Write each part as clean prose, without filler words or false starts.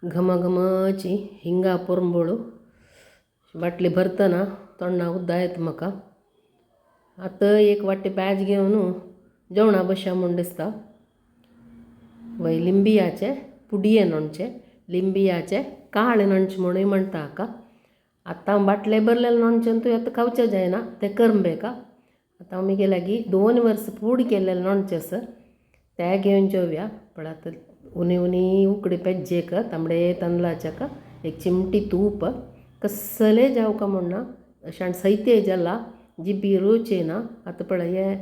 घमघमची हिंगा पोरंबोळू बाटली भरतना तोंडा उद्दा येता म्हाका. आतां एक वाटी प्याज घेवन जेवणा बशा म्हूण दिसता. वय लिंबियाचे पुडये नोणचें, लिंबियाचे काळे नोणचें म्हणूय म्हणटा हाका. आतां बाटले भरलेले नोणचें तूं आतां खावचें जायना तें करंबेका. आतां आमी गेल्या की 2 वर्स पूड केल्लेलें नोणचें आसा तें घेवन जेवया. पण आतां उनी उनी उकडी पेज्जेक तांबडे तांदळाच्याक एक चिमटी तूप कसलें जावका म्हणना अशें सैते जाला जिबी रूच येना. आतां पळय हे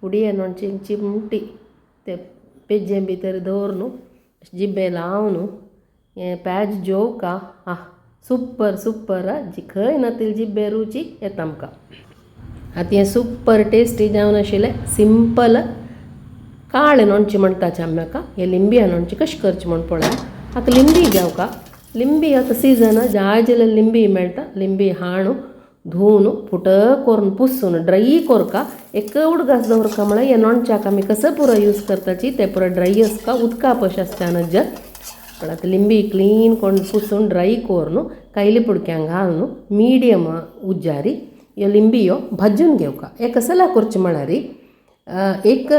पुडये नोणचें एक चिमटी ते पेज्जे भितर दवर जिब्बे लावन हें प्याज जेवका. आह सुपर सुपर जी खंय ना ती जिब्बे रुची येता आमकां. आतां हें सुपर टेस्टी जावन आशिल्लें सिंपल काळे नोणचें म्हणटाचे आमी हाका. हे लिंबिया नोणचें कशें करचें म्हूण पळया. आतां लिंबी घेवका. लिंबी आतां सिजन जाय जाल्यार लिंबी मेळटा. लिंबी हाणू धुवन फुटक करून पुसून ड्राय कोरका एक उडगास दवरका. म्हळ्यार हे नोणच्याक आमी कसो पुरो यूज करताची ते पुरो ड्राय आसता उदका पश आसता नज्ज. पण आतां लिंबी क्लीन कोण पुसून ड्राय करून कायली पुडक्यांक घालून मिडियम उज्जारी ह्यो लिंबियो भाजून घेवका. हे कसल्या करचें म्हळ्यार एक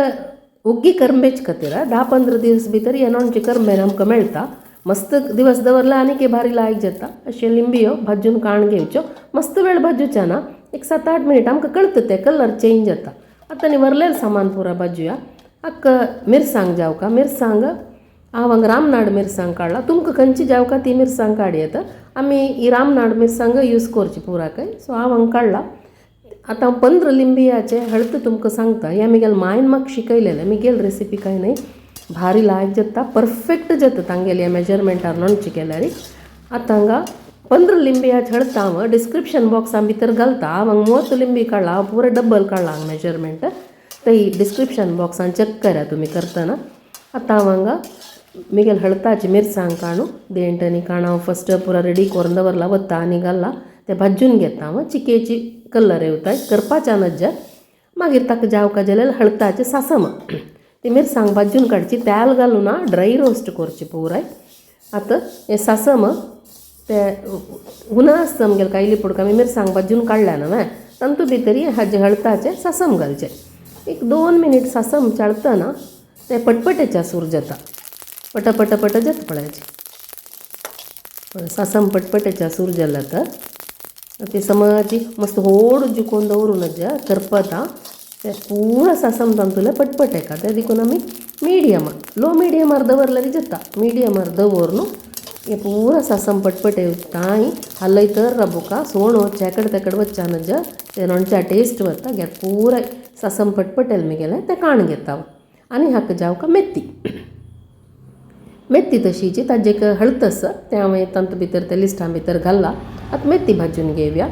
उग्गी करंबेच खातीर 10-15 दीस भितर हे नोणचें करंबेन आमकां मेळटा. मस्त दिवस दवरला आनी भारी लायक जाता. अशें लिंबियो भाजून काण घेवच्यो. मस्त वेळ भाजूच्या ना, एक 7-8 मिनट आमकां कळटा ते कलर चेंज जाता. आतां न्ही वरलेलें सामान पुरा भाजूया. हाका मिरसांग जावका. मिरसांग हांव हांगा रामनाड मिरसांग काडला. तुमकां खंयची जावका ती मिरसांग काडयेत. आमी ही रामनाड मिरसांग यूज करची पुराकय. सो हांव हांगा काडला. आतां हांव 15 लिंबियाचे हळद तुमकां सांगता. हें म्हगेले मायन म्हाका शिकयलेलें. म्हगेली रेसिपी कांय न्हय, भारी लायक जाता, परफेक्ट जाता तांगेले मेजरमेंटार नोणचें केल्यार. आतां हांगा 15 लिंबियाचे हळद हांव डिस्क्रिप्शन बॉक्सा भितर घालता. हांव हांगा 30 लिंबी काडला, हांव पुरो डबल काडला हांगा मेजरमेंट. ते डिस्क्रिप्शन बॉक्सान चॅक करा तुमी करतना. आतां हांव हांगा म्हगेले हळताची मिरसांग काडू देंट आनी काण हांव फस्ट पुरो रेडी करून दवरला. वता आनी घालला तें भाजून घेता हांव. चिकेची कलर येवताय करपाच्या नज्ज. मागीर ताका जावका जाल्यार हळताचें सासम ती मिरसांग भाजून काडची, तेल घालून ना ड्राय रोस्ट करची पुराय. आतां हें सासम ते हुना आसता आमगेलें कायली पुडक आमी मिरसांग भाजून काडल्या न्हय तातूंत भितर हाजें हळताचें सासम घालचें. एक 2 मिनीट सासम चाळतना तें पटपटेच्या सूर जाता, पट पट पट जाता पळयाचें. सासम पटपटेच्या सूर जालें तर ते समजी मस्त होड जिकोवन दवरूं नजा करपता ते पुरा सासम तातूंतलें पटपट येता. तें देखून आमी मिडियम लो मिडियमार दवरल्यार जाता. मिडियमार दवरून हें पुरा सासम पटपट येवताय हालयतर राबोवका. सोण चेकड तेकड वच्चा नजा तें नोणच्या टेस्ट वता. घेत पुराय सासम पटपटेल म्हगेलें तें काण घेता. आनी हाका जावका मेथी. मेथी तशीची ताजें एक हळद आसा तें हांवें तातूंत भितर ते लिस्टां भितर घाल्लां. आतां मेथी भाजून घेवया.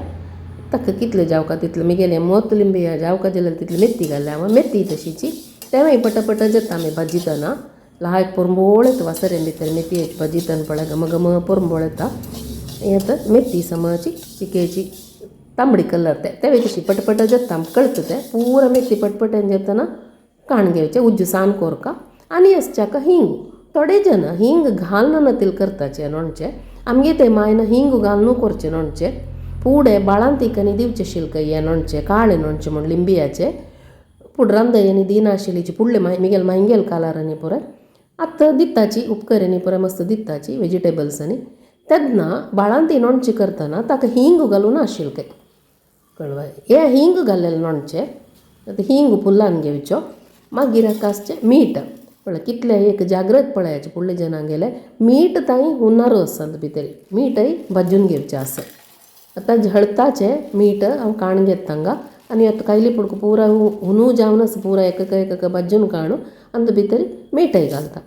ताका कितलें जावका तितलें म्हगेलें मोत लिंबी जावका जाल्यार तितली मेथी घाल्ल्या हांवें. मेथी तशीची तेंवूय पटपट जाता आमी भाजितना. लायक पोरंबोळ येता वासरें भितर मेथयेची भाजितना पळय घमघम पोरंबोळ येता. हें आतां मेथी समची चिकेची तांबडी कलर ते तेवूय तशी पटपट जाता आमकां कळटा तें. पुरा मेथी पटपटेन जातना काण घेवचें उज्जू सान कोरका. आनी आसच्याक हिंग. थोडे जण हिंग घालना तील करताचे नोणचें. आमगे ते मायन हिंग घालून करचें नोणचें. पुडे बाळांतीक आनी दिवचें शिल्क हें नोणचें काळें नोणचें म्हूण लिंबियाचें पूण रांदय आनी दिनाशिल्लीची पुडले म्हगेले मांयगेल कालार आनी पुराय आतां दिताची उपकरणी पुराय मस्त दिताची वेजिटेबल्स आनी तेन्ना बाळांती नोणचें करतना ताका हिंग घालूं नाशिल्लें कळवाय. हें हिंग घाल्लेलें नोणचें. आतां हिंग फुल्लान घेवचो. मागीर हाका आसचें मीठ. पळय कितलें एक जाग्रत पळयाचें फुडले जणांक गेले मीठ तांय हुनार आसा भितर मीठय भाजून घेवचें आसा. आतां हळताचें मीठ हांव काण घेता हांगा. आनी आतां कायली पुडको पुरा हुनू जावन आसा पुरा एक एक भाजून काडून आनी भितर मीठय घालता.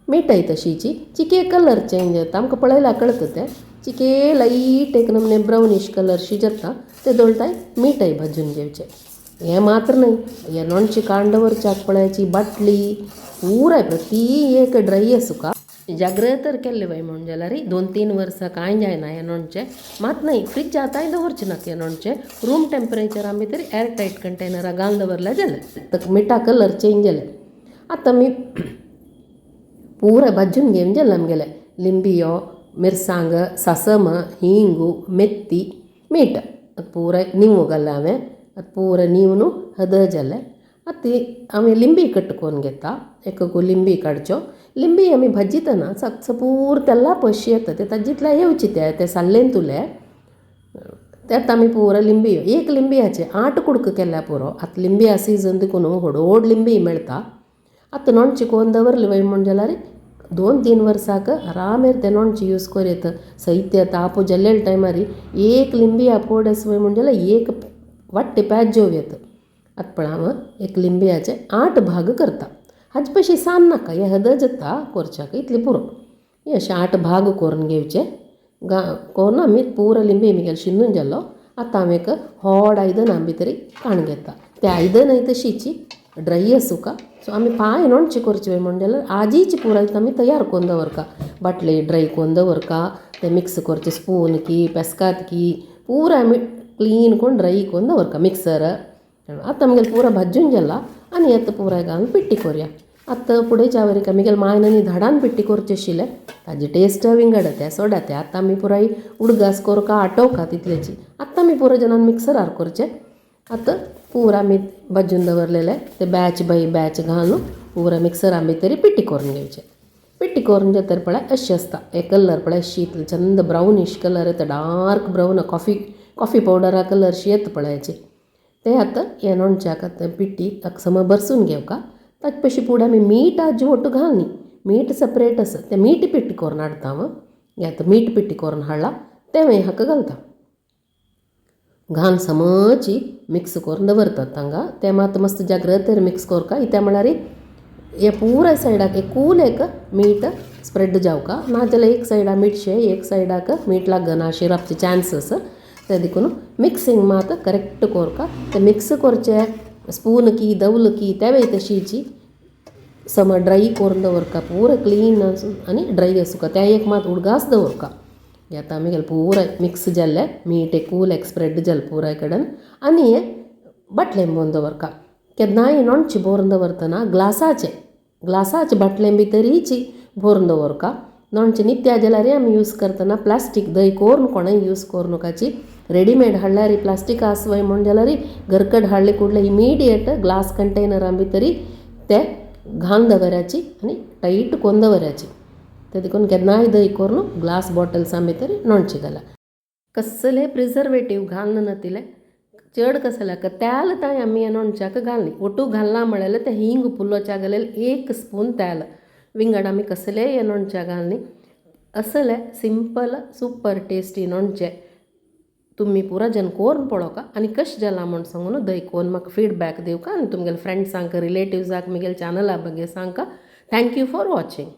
मीठय तशीची चिके कलर चेंज जाता आमकां पळयल्यार कळटा तें. चिके लायट एक नमने ब्रावनीश कलरशी जाता ते दोळटाय मीठय भाजून घेवचें. हें मात्र न्हय हें नोणचें काण दवरच्याक पळयाची बाटली पुराय प्रती एक ड्राय आसूका जाग्रत तर केल्लें वय म्हूण जाल्यार 2-3 वर्सां कांय जायना हें नोणचें. मात न्हय फ्रिज आतांय दवरचें नाका हें नोणचें. रूम टेम्परेचरा भितर एअर टायट कंटेनरा घालून दवरल्यार जालें. ताका मिठा कलर चेंज जालें. आतां आमी पुराय भाजून घेवन जालें आमगेलें लिंबियो मिरसांग, सासम, हिंगू, मेथी, मीठ पुराय निवू घातलें हांवें. आतां पुराय निवून हदळ जालें. आतां हांवें लिंबी कट करून घेता. एक लिंबी काडच्यो. लिंबी आमी भाजयतना पुरा तेल्ला पशी येता ते ताजे जितल्या येवची ते ते साल्लेन तुले तेत आमी पुरा लिंबी एक लिंबियाचे 8 कुडको केल्या पुरो. आतां लिंबिया सिजन देखून व्हड व्हड लिंबी मेळटा. आतां लोणचें कोन्न दवरलें वय म्हूण जाल्यार 2-3 वर्साक आरामेर तें लोणचें यूज कोर येता. सैत्य ताप जाल्ले टायमार एक लिंबिया पोड आसा म्हूण जाल्यार एक वाट्टे प्याज जेव येता. आतां पळय हांव एक लिंबियाचे 8 भाग करता. हाचे पशी सान नाका हें हदळ जाता कोरच्याक इतलें पुरो. हे अशे 8 भाग करून घेवचे कोन्न आमी पुरो लिंबी आमगेलो शिनून जालो. आतां हांव एक व्हड आयदनां भितर काण घेता. तें आयदनांय तशींच ड्राय आसूका. सो आमी पांय लोणचें करचें म्हूण जाल्यार आजीच पुराय आमी तयार करून दवरता. बाटले ड्राय करून दवरता तें मिक्स करचें स्पून की पेस्काद की पुराय आमी क्लीन करून ड्राय करून दवरता मिक्सर. आतां आमगेलें पुरो भाजून जाला आनी आतां पुराय घालून पिट्टी कोरया. आतां फुडें वरी आमगेले मांयन आनी धाडान पिट्टी करची आशिल्लें ताजी टेस्ट विंगड तें सोडा तें आतां आमी पुराय उडगास कोरका आटोवका तितलेची. आतां आमी पुरो जाणान मिक्सरार करचें. आतां पुरा आमी भाजून दवरलेले ते बॅच बाय बॅच घालून पुरा मिक्सरा भितर पिट्टी करून घेवचें. पिट्टी करून जातर पळय अशें आसता हे कलर पळय अशी इतले चंद ब्रावनीश कलर येता डार्क ब्रावन कॉफी कॉफी पावडरा कलर शी येता पळयाची. तें आतां हें लोणच्याक आतां पिट्टी सम भरसून घेवका. ताचे पशी फुडें आमी मीठ आजी ಒಟ್ಟು घालनी. मीठ सपरेट आसा तें मीठ पिट्टी करून हाडटा हांव. हें आतां मीठ पिट्टी करून हाडलां तें हांवें हाका घालता. घालून समची मिक्स करून दवरतात हांगा. तें मात मस्त जाग्रतेर मिक्स करका. कित्याक म्हळ्यार हे पुराय सायडाक एकूल एक मीठ स्प्रेड जावका नाजाल्यार एक सायडा मीठशें एक सायडाक मीठ लागना अशें रावचे चान्सीस. तें देखून मिक्सिंग मात करेक्ट करका. तें मिक्स करचें स्पून की दवल की तेंवूय तशीची सम ड्राय करून दवरका पुरो क्लीन आनी ड्राय आसूका. तें एक मात उडगास दवरका. आतां आमगेलें पुराय मिक्स जाल्लें मीठ एकूल एक स्प्रेड जालें पुराय कडेन आनी हें बाटलेन भरून दवरका. केन्नाय लोणचें भरून दवरतना ग्लासाचें ग्लासाचे बाटले भितरीच भरून दवरका. लोणचें नित्या जाल्यार आमी यूज करतना प्लास्टीक धंय कोरून कोणूय यूज करूं नाकाची. रेडीमेड हाडल्यार प्लास्टीक आसवय म्हूण जाल्यार घरकड हाडले कुडले इमिडिएट ग्लास कंटेनरां भितरी ते घालून दवराची आनी टायट करून दवराची. ते देखून केन्नाय धंय करून ग्लास बॉटल्सां भितर लोणचें घाला. कसले प्रिजर्वेटीव घालून नातिलें चड कसल्याक तेल तांय आमी ह्या लोणच्याक घालनी. ओटू घालना म्हळ्यार तें हिंग पुलोच्या घालें 1 स्पून तेल विंगड आमी कसलेय ह्या लोणच्याक घालनी. असलें सिंपल सुपर टेस्टी लोणचें तुमी पुरा जन कोरून पळोवका आनी कशें जालां म्हूण सांगून दय कोन्न म्हाका फिडबॅक दिवका आनी तुमगेले फ्रेंड्सांक रिलेटिव्साक म्हगेले चॅनला बगे सांगका. Thank you for watching.